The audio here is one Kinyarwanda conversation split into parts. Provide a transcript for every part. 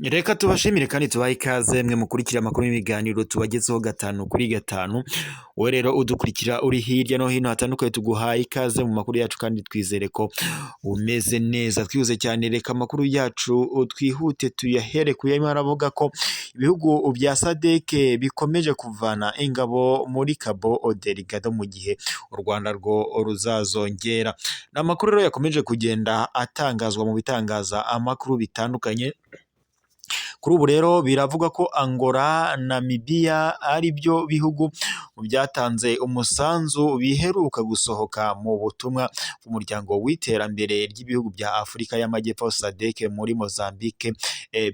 Reka tubashimire kandi tubahe ikaze mwe mukurikira amakuru y'ibiganiro tubagezeho gatanu kuri gatanu. Wowe rero udukurikira uri hirya no hino hatandukanye, tuguhaye ikaze mu makuru yacu kandi twizere ko umeze neza. Twihuse cyane, reka amakuru yacu twihute tuyahere ku yarimo aravuga ko ibihugu bya SADC bikomeje kuvana ingabo muri Cabo Delgado mu gihe u Rwanda rwo ruzazongera. Ni amakuru rero yakomeje kugenda atangazwa mu bitangaza amakuru bitandukanye. Kuri ubu rero biravugwa ko Angola, Namibia ari byo bihugu byatanze umusanzu biheruka gusohoka mu butumwa bw'umuryango w'iterambere ry'ibihugu bya Afurika y'Amajyepfo SADC muri Mozambique,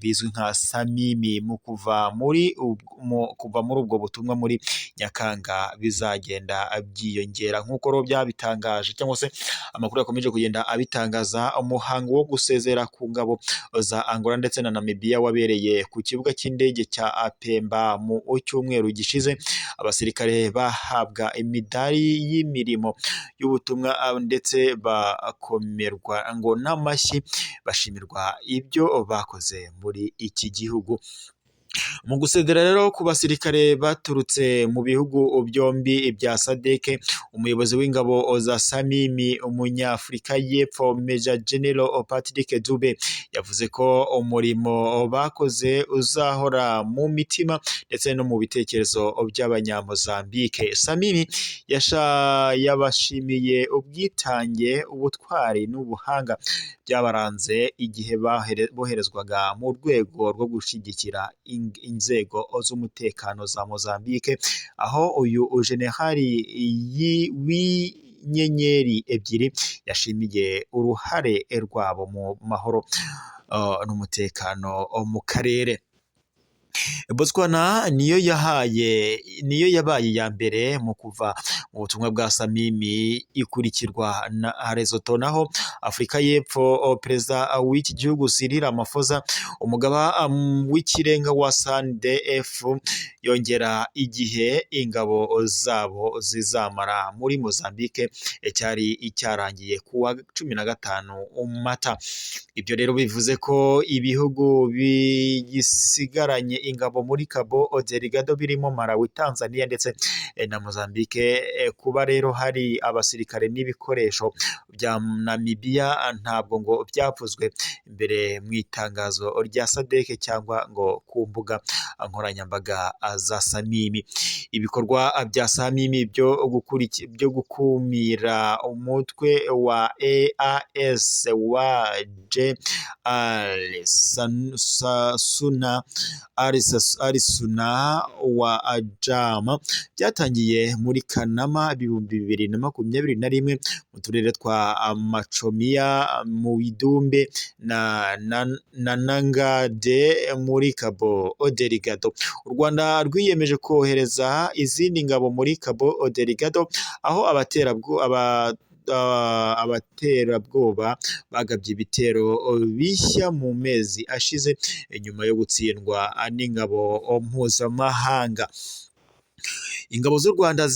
bizwi nka Samimi, mu kuva muri ubwo butumwa muri Nyakanga bizagenda byiyongera, nk'uko rero byabitangaje cyangwa se amakuru yakomeje kugenda abitangaza. Umuhango wo gusezera ku ngabo za Angola ndetse na Namibia wabereye ku kibuga cy'indege cya Pemba mu cyumweru gishize. Abasirikare bahabwa imidari y'imirimo y'ubutumwa ndetse bakomerwa ngo n'amashyi, bashimirwa ibyo bakoze muri iki gihugu. Mu gusezera rero ku basirikare baturutse mu bihugu byombi bya SADC, umuyobozi w'ingabo za Samimi, Umunyafurika y'Epfo Major General Patrick Dube, yavuze ko umurimo bakoze uzahora mu mitima ndetse no mu bitekerezo by'Abanyamozambike. Samimi yabashimiye ubwitange, ubutwari n'ubuhanga byabaranze igihe boherezwaga mu rwego rwo gushyigikira inzego z'umutekano za Mozambique, aho uyu generali w'inyenyeri ebyiri yashimiye uruhare rwabo mu mahoro n'umutekano mu karere. Botswana niyo yabaye iya mbere mu kuva mu butumwa bwa Samimi, ikurikirwa na Lesotho. Naho Afurika y'Epfo, perezida w'iki gihugu Cyril Ramaphosa, umugaba w'ikirenga wa SANDF, yongera igihe ingabo zabo zizamara muri Mozambique cyari cyarangiye ku wa 15 Mata. Ibyo rero bivuze ko ibihugu bigisigaranye ingabo muri Cabo Delgado birimo Malawi, Tanzania ndetse na Mozambique. Kuba rero hari abasirikare n'ibikoresho bya Namibia ntabwo ngo byavuzwe mbere mu itangazo rya SADC cyangwa ngo ku mbuga nkoranyambaga za Samimi. Ibikorwa bya Samimi byo gukumira umutwe wa AS wa J Suna Arisuna wa Ajama byatangiye muri Kanama 2021 mu turere twa Macomia, Muidumbe na Nangade muri Cabo Delgado. U Rwanda rwiyemeje kohereza izindi ngabo muri Cabo Delgado, aho abaterabwoba bagabye ibitero bishya mu mezi ashize nyuma yo gutsindwa n'ingabo mpuzamahanga. Ingabo z'u Rwanda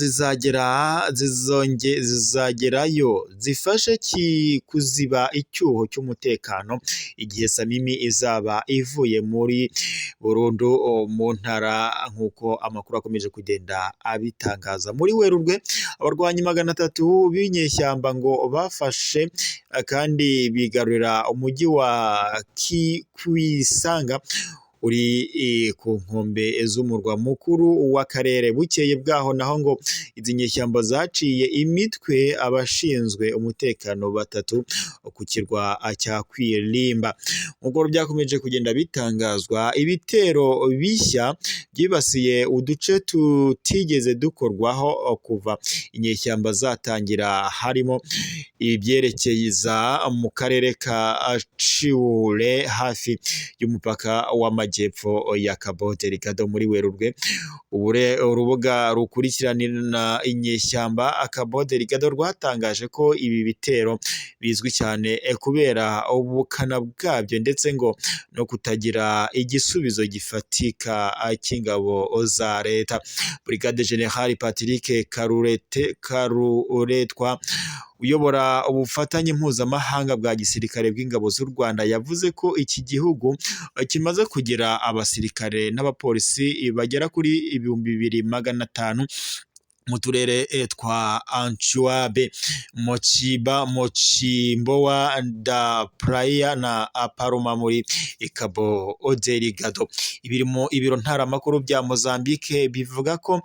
zizagerayo zifashe kuziba icyuho cy'umutekano igihe Samimi izaba ivuye muri burundu mu ntara, nk'uko amakuru akomeje kugenda abitangaza. Muri Werurwe, abarwanyi 300 b'inyeshyamba ngo bafashe kandi bigarurira umujyi wa Quissanga uri ku nkombe z'umurwa mukuru w'akarere. Bukeye bwaho naho ngo izi nyeshyamba zaciye imitwe abashinzwe umutekano batatu ku kirwa cya Kwirimba. Nk'uko byakomeje kugenda bitangazwa, ibitero bishya byibasiye uduce tutigeze dukorwaho kuva inyeshyamba zatangira, harimo ibyerekeza mu karere ka Chiure hafi y'umupaka w'amajyepfo ya Cabo Delgado. Muri Werurwe, urubuga rukurikiranira inyeshyamba Cabo Delgado rwatangaje ko ibi bitero bizwi cyane kubera ubukana bwabyo ndetse ngo no kutagira igisubizo gifatika cy'ingabo za leta. Brigade General Patrick Karuretwa Uyobora ubufatanye mpuzamahanga bwa gisirikare bw'ingabo z'u Rwanda yavuze ko iki gihugu kimaze kugira abasirikare n'abapolisi bagera kuri 2500 mu turere twa Ancuabe, Mochiba, Mocimboa da Praia na Palma muri Cabo Delgado. Ibirimo ibiro ntaramakuru bya Mozambique bivuga ko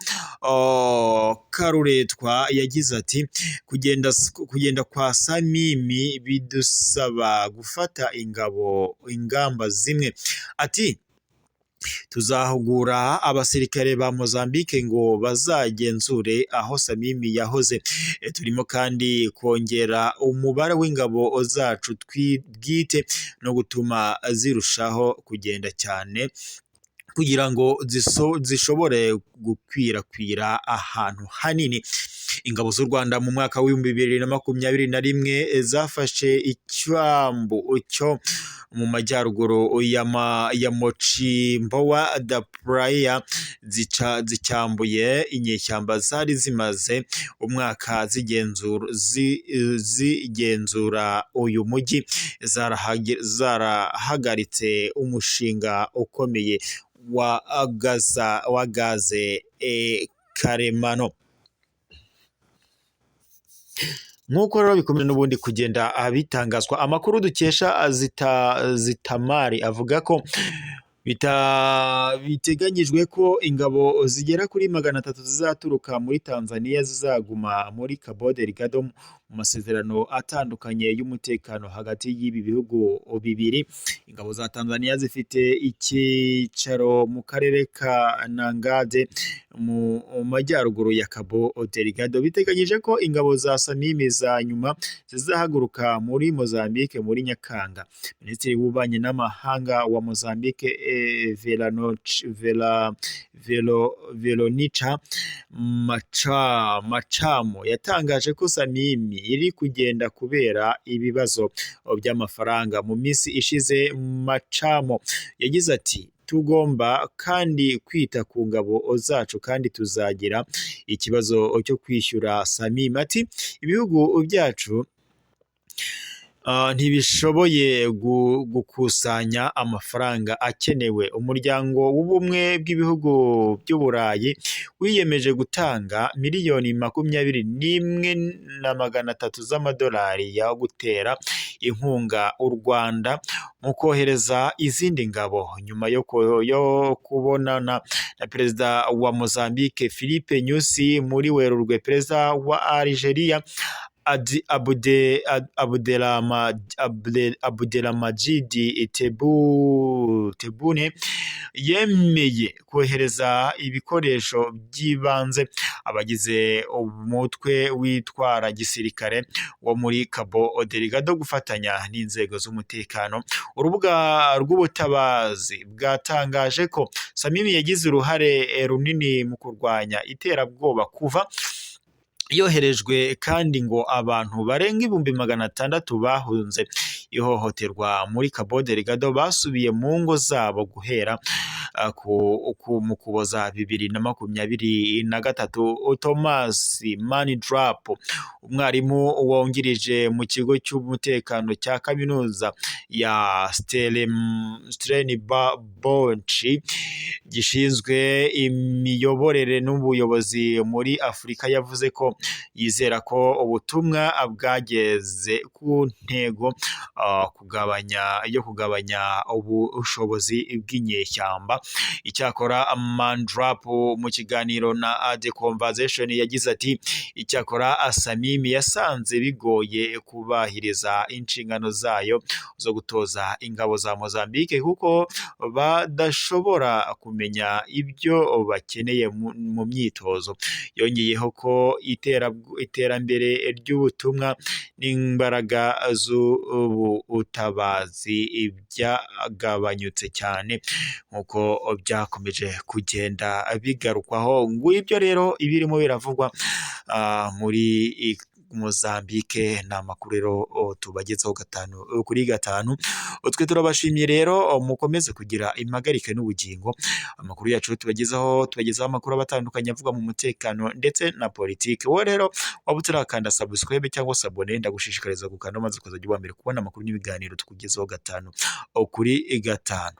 Karuretwa yagize ati: Kugenda kwa Samimi bidusaba gufata ingamba zimwe." Ati: "Tuzahugura abasirikare ba Mozambique ngo bazagenzure aho Samimi yahoze. Turimo kandi kongera umubare w'ingabo zacu bwite no gutuma zirushaho kugenda cyane kugira ngo zishobore gukwirakwira ahantu hanini." Ingabo z'u Rwanda mu mwaka wa 2021 zafashe icyambu cyo mu majyaruguru ya Mocimboa da Praia, zicyambuye inyeshyamba zari zimaze umwaka zigenzura uyu mujyi, zarahagaritse umushinga ukomeye wa gaze karemano. Nk'uko rero bikomeje n'ubundi kugenda bitangazwa, amakuru dukesha Zitamari avuga ko biteganyijwe ko ingabo zigera kuri 300 zizaturuka muri Tanzania zizaguma muri Cabo Delgado mu masezerano atandukanye y'umutekano hagati y'ibi bihugu bibiri. Ingabo za Tanzania zifite icyicaro mu karere ka Nangade mu majyaruguru ya Cabo Delgado. Biteganyije ko ingabo za Samimi za nyuma zizahaguruka muri Mozambique muri Nyakanga. Minisitiri w'Ububanyi n'Amahanga wa Mozambique, Veronica Macamo, yatangaje ko Samimi iri kugenda kubera ibibazo by'amafaranga. Mu minsi ishize Macamo yagize ati: "Tugomba kandi kwita ku ngabo zacu kandi tuzagira ikibazo cyo kwishyura Samimi." Ati: "Ibihugu byacu ntibishoboye gukusanya amafaranga akenewe." Umuryango w'Ubumwe bw'Ibihugu by'Uburayi wiyemeje gutanga 21,300,000 z'amadolari yo gutera inkunga u Rwanda mu kohereza izindi ngabo. Nyuma yo kubonana na Perezida wa Mozambique Filipe Nyusi muri Werurwe, Perezida wa Algeria Abdelmadjid Tebboune yemeye kohereza ibikoresho by'ibanze abagize umutwe witwara gisirikare wo muri Cabo Delgado gufatanya n'inzego z'umutekano. Urubuga rw'ubutabazi bwatangaje ko Samimi yagize uruhare runini mu kurwanya iterabwoba kuva yoherejwe, kandi ngo abantu barenga 600,000 bahunze ihohoterwa muri Cabo Delgado basubiye mu ngo zabo guhera mu Kuboza 2023. Thomas Mandrap, umwarimu wungirije mu kigo cy'umutekano cya kaminuza ya Stellenbosch gishinzwe imiyoborere n'ubuyobozi muri Afurika, yavuze ko yizera ko ubutumwa bwageze ku ntego yo kugabanya ubushobozi bw'inyeshyamba. Icyakora Mandrap mu kiganiro na The Conversation yagize ati: "Icyakora Samimi yasanze bigoye kubahiriza inshingano zayo zo gutoza ingabo za Mozambique kuko badashobora kumenya ibyo bakeneye mu myitozo." Yongeyeho ko iterambere ry'ubutumwa n'imbaraga z'ubutabazi byagabanyutse cyane, nk'uko byakomeje kugenda bigarukwaho. Ngibyo rero ibirimo biravugwa muri Mozambique. Ni amakuru rero tubagezaho 5 kuri 5. Twe turabashimiye rero, mukomeze kugira impagarike n'ubugingo. Amakuru yacu tubagezaho amakuru aba atandukanye avuga mu mutekano ndetse na politiki. Wowe rero waba utarakanda subscribe cyangwa se abonner, ndagushishikariza gukanda maze ukazajya uba mbere kubona amakuru n'ibiganiro tukugezaho 5 kuri 5.